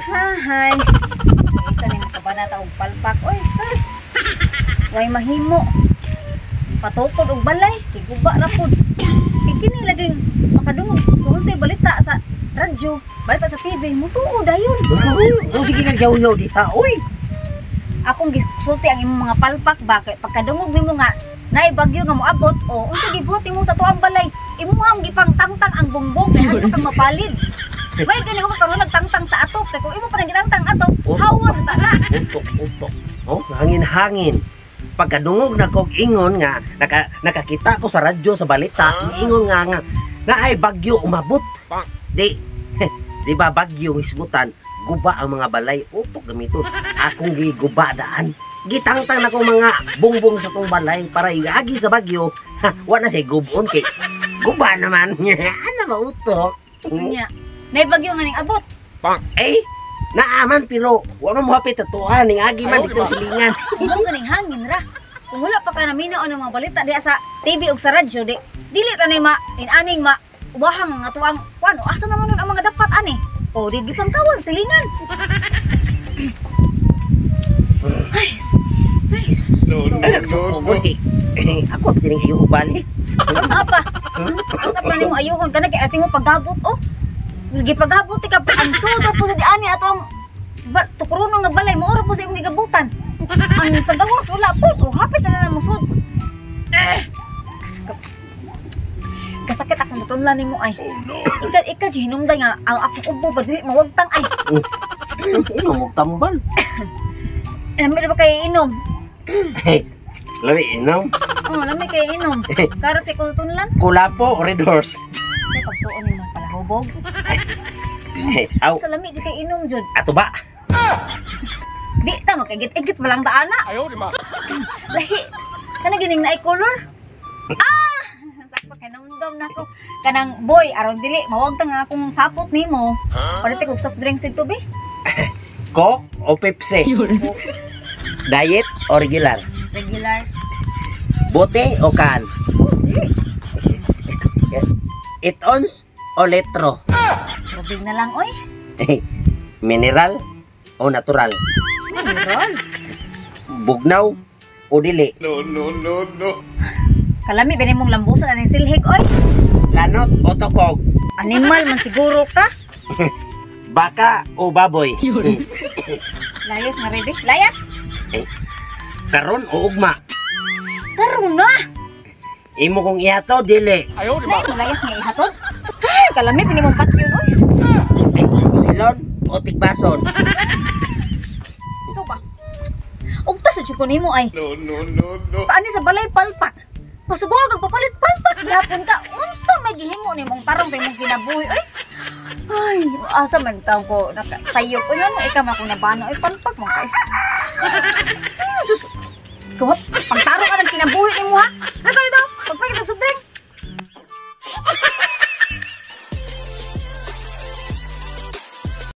Hahay. Ito ni makabanata og palpak. Oy, sus. Way mahimo. Patukod og balay, kay guba ra pud. Kay kini laging makadungog kung unsay balita sa radyo, balita sa TV, mutuo dayon. Oh, sige kag yaw-yaw diha, oy. Akong gisulti ang imong mga palpak ba kay pagkadungog nimo nga naay bagyo nga moabot o unsa gibuhat nimo sa tuang balay, imuhang gipangtangtang ang bongbong kay ano kang mapalid. May gani ko karon nagtangtang sa atop kay kung imo pa nang gitangtang atop, hawa na ta na. Utok, utok. Oh, hangin-hangin. Pagkadungog na kog ingon nga nakakita ko sa radyo sa balita, ingon nga nga naay bagyo umabot. Di di ba bagyo hisgutan, guba ang mga balay, utok gamiton. Akong giguba daan. Gitangtang na kong mga bongbong sa tong balay para iagi sa bagyo. Ha, wa na siya gubon kay guba naman. Ano ba utok? Unya, naay bagyo nga ning abot. Eh, naaman pero wa man mohapit sa tuwa ning agi man dito silingan. Mo ganing hangin ra. Kung wala pa ka naminaw ng mga balita diha sa TV ug sa radyo, di dili tanay ma inaning ma ubahang nga tuang kuan, asa naman nun ang mga dapat ani? O di gipangtawag silingan. Ay, ay, Ay, nagsuko ko kay ako tining iyo balik. Asa pa? Asa pa nimo ayuhon kana kay ating mo paggabot oh. Gipagabot ka pa ang sudo po sa di ani atong tukrono nga balay mo ora po sa imong gigabutan. Ang sa gawas wala po. O hapit na lang mo sud. Eh, kasakit akong natunlan nimo ay. Ika ika jud hinungdan nga ang akong ubo ba dili mawagtang ay. Inom og tambal. Eh, lami ba kay inom? Hey, lami inom. Oh, lami kay inom. Kara sa ikaw tunlan. Kulapo o Red Horse? Sa pagtuon nimo palahubog. Hey, aw, Sa lami jud kay inom jud. Ato ba? Di ta makigit-igit walang taana. Ayaw, di ba? Lahi. Kana gining naay color? Ah! Sakto kay namdam na ako. Kanang boy aron dili mawagtang nga akong sapot nimo. Palit kog soft drinks dito be. Coke o Pepsi? Diet o regular? Regular. Bote o can? Di. 8 ounce o litro? Tubig na lang oy. Mineral o natural? Mineral. Bugnaw o dili? No, no, no, no. Kalami ba nimong lambusan aning silhig oy? Lanot o tokog? Animal man siguro ka. Baka o baboy? Layas nga ready. Layas. Karon o ugma? Karon na. Imo kong ihato, dili? Ayaw, di ba? Nay, layas nga ihatod. Ay, kalami pinimong patyon oy. Ay, pusilon o tigbason? Ikaw ba? Ugta sa ko nimo ay. No, no, no, no. Ani sa balay palpak. Pasugog ang papalit palpak gihapon ka. Unsa may gihimo nimong tarong sa imong kinabuhi? Ay, ay, asa man taw ko nakasayop. Uy, ano ikaw man akong nabano ay palpak mo kay. Ay, sus. Ikaw, pagtarong ka ng kinabuhi nimo.